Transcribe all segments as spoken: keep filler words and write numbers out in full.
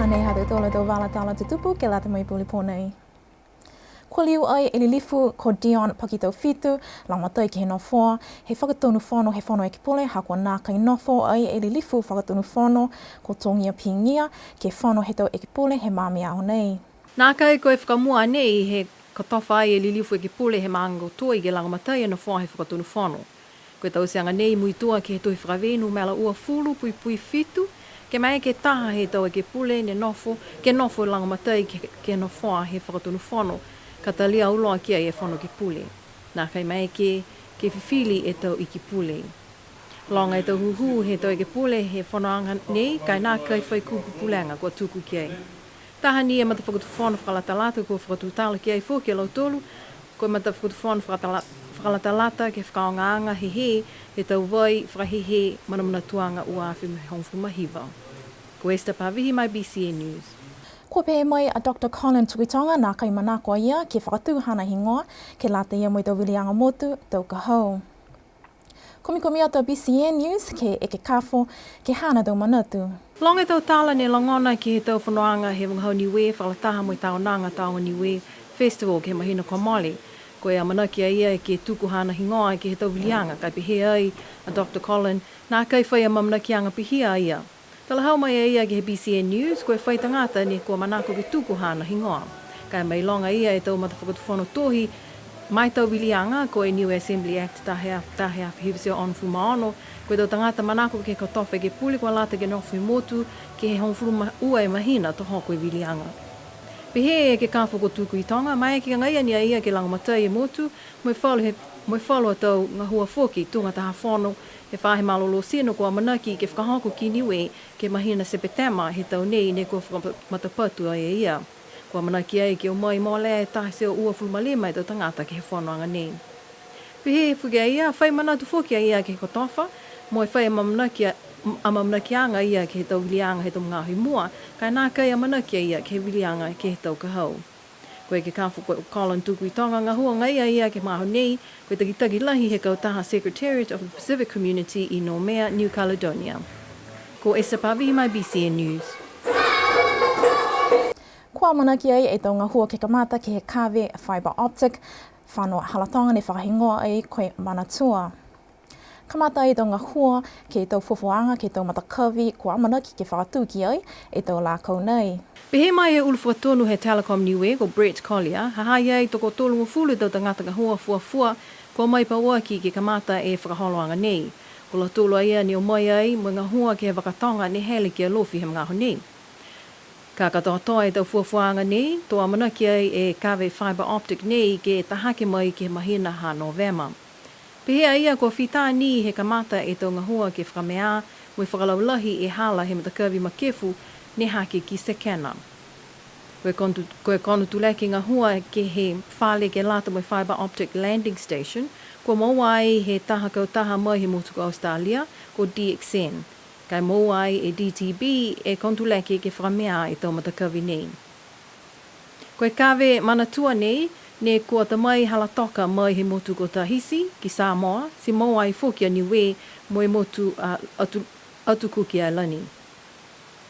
Nei ha tautolu a tau vala tala tutupu ke lata mo e puli pō nei. Kua liu ai e lilifu ko Dion Pakitaufitu, lagomatai ke he nofoa he Fakatonu Fono he Fono Ekepule, ha kua nākai nofo ai e lilifu Fakatonu Fono ko Togia Pigia ke he fono he tau ekepule he magaaho nei. Nākai ko e fakamua nei he kotofa ai e lilifu ekepule he maaga ko Toi ke lagomatai e nofoa he Fakatonu Fono. Ko e tauteaga nei muitua ke he Tohi Fakavē numela uafulu, puipui fitu, ke maeke taha he tau ekepule ne nofo, ke nofo lagomatai ke, ke he nofoa he Fakatonu Fono, ka talia auloa ki ai e Fono Ekepule. Nākai maeke ke fifili e tau iki pule. Loga e tau hūhū he tau ekepule he fonoaga nei, ka e nākai fai kupu pulega kua tuku ki ai. Taha ni e matafakatufono fakalatalata kua fakatutala ki ai foki a lautolu, ko e matafakatufono fakatala-, fakalatalata ke he fakaaogaaga he hē he tau vai fakahehē manamanatuaga ua afe mo e hogofulu ma hiva. Ko Esther Pavihi mai B C N News. Kua pehē mai a Doctor Colin Tukuitonga nākai manako a ia ke fakatū haana higoa, ke lata ia mo e tau viliaga motu, tau ka hau. Kumikumi atu a B C N News ke ekekafo ke he haana tau manatu. Loga e tau tala ne logona ke he tau fonoaga he vagahau Niue fakalataha mo e Taonaga Taoga Niue Festival ke he mahina kua mole. Ko e amanaki a ia ke tuku haana higoa ke he tau viliaga, ka e pehē ai a Doctor Colin, nākai fai amaamanakiaga pihia a ia. Talahau mai a ia ke he B C N News, ko e fai tagata ne kua manako ke tuku haana higoa. Ka e mailoga e ia e tau matafakatufono tohi ma e tau viliaga, ko e Niue Assembly Act taha e afe, taha e afe hiva e teau onogofulu ma ono, ko e tau tagata manako ke kotofa ekepule kua lata ke nofo he motu ke he hogofulu ma ua e mahina to hoko e viliaga. Pehē e ekekafo ko Tukuitonga, maeke agaia ni a ia ke lagomatai e motu, mo e falu he, mo e falu a tau gahua foki tuga taha fono he faahi malolō tino kua amanaki ke fakahoko ki Niue ke he mahina Sepetema he tau nei ne kua fakamatapatu ai e ia. Kua amanaki ai ke o mai molea e taha e teau uafulu ma lima e tau tagata ke he fonoaga nei. Pehē foki a ia, fai manatu foki a ia ke he kotofa, mo e fai amaamanaki a-, amaamanakiaga a ia ke he tau viliaga he tau magaaho i mua, ka e nākai amanaki a ia ke he viliaga ke he tau ka hau. Ko e ekekafo ko Colin Tukuitonga gahua agaia a ia ke he magaaho nei, ko e takitaki lahi he kautaha Secretariat of the Pacific Community i Noumea, New Caledonia. Ko Esther Pavihi mai B C N News. Kua amanaki ai e tau gahua ke kamata ke he kave fibre optic, fano halatoga ne fakahigoa ai ko e Manatua. Kamata e tau gahua ke he tau fuafuaaga ke he tau matakavi kua amanaki ke fakatū ki ai e tau lakau nei. Pehē mai e ulu fakatonu he Telecom Niue ko Brett Collier, ha ha i ai tokotolugofulu e tau tagata gahua fuafua kua mai pauaki ke kamata e fakaholoaga nei. Ko lautolu a ia ne o mai ai mo e gahua ke he vakatoga ne hele ki Alofi he magaaho nei. Ka katoatoa e tau fuafuaaga nei, to amanaki ai e kave fibre optic nei ke tahake mai ke he mahina ha Novema. Pehē a ia kua fita ni he kamata e tau gahua ke fakamea mo e fakalaulahi e hala he matakavi Makefu ne hake ki Sekena. Ko e konu-, ko e konotuleke gahua ke he fale ke lata mo e fibre optic landing station, kua moua ai he taha kautaha mai he motu ko Australia, ko D X N. Ka e moua ai e D T B e konotuleke ke fakamea e tau matakavi nei. Ko e kave Manatua nei, ne kua ta mai hala toka mai he motu ko Tahiti ki Samoa, ti moua ai foki a Niue mo e motu a Atu-, Atu Kuki Ailani.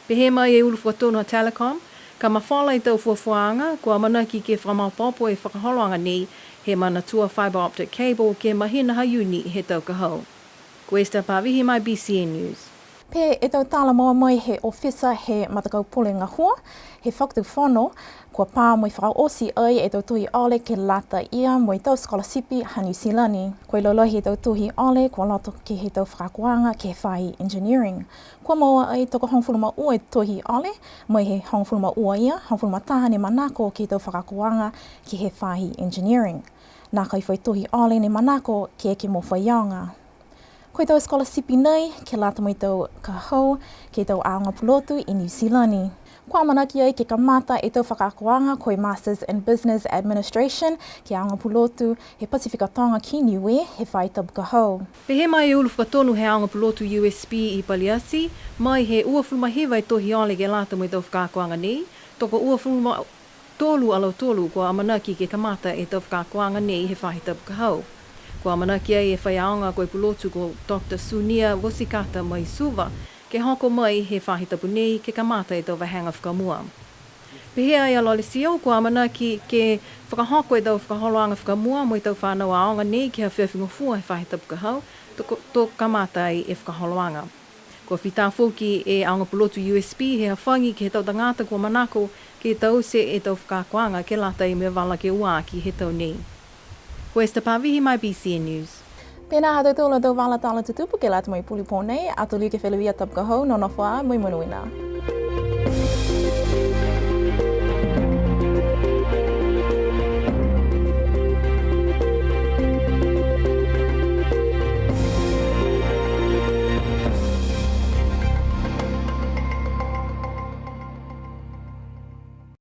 Pehē mai e ulu fakatonu a Telecom, ka mafola e tau fuafuaaga, kua amanaki ke fakamaopoopo e fakaholoaga nei he Manatua fibre optic cable ke he mahina ha Iuni he tau ka hau. Ko Esther Pavihi mai B C N News. Pehē e tau tala moua mai he ofisa he matakau pule gahua he Fakatufono, kua pā mo e fakaoti ai e tau tohi ole ke lata ia mo e tau scholarship ha Niu Silani. Ko e laulahi he tau tohi ole kua loto ke he tau fakaakoaga ke he faahi engineering. Kua moua ai tokohogofulu ma ua e tohi ole, mai he hogofulu ma ua ia, hogofulu ma taha ne manako ke he tau fakaakoaga ke he faahi engineering. Nākai fai tohi ole ne manako ke eke mo faiaoga. Ko e tau scholarship nei, ke lata mo e tau ka hau, ke he tau aoga pulotu i Niu Silani. Kua amanaki ai ke kamata e tau fakaakoaga ko e Masters in Business Administration ke he aoga pulotu he Pasifika Toga ki Niue he faahi tapu ka hau. Pehē mai e ulu fakatonu he aoga pulotu U S P i Paliati, mai he uafulu ma hiva e tohi ole ke lata mo e tau fakaakoaga nei, tokouafulu ma tolu a lautolu kua amanaki ke kamata e tau fakaakoaga nei he faahi tapu ka hau. Kua amanaki ai e faiaoga ko e pulotu ko Doctor Sunia Vosikata mai Suva, ke hoko mai he faahi tapu nei ke kamata e tau vahega fakamua. Pehē a Lolesio, kua amanaki ke fakahoko e tau fakaholoaga fakamua mo e tau fanau aoga nei ke he afiafi Gofua he faahi tapu ka hau, to, to kamata ai e fakaholoaga. Kua fita foki e aoga pulotu U S P he hafagi ke he tau tagata kua manako ke taute e tau fakaakoaga ke lata mo e vala ke ua aki he tau nei. Ko Esther Pavihi mai B C N News. Pihia ha tautolu a tau vala tala tutupu ke lata mo e puli pō nei, ato liu ke feleveia tapu ka hau, nonofo ā mo e monuina.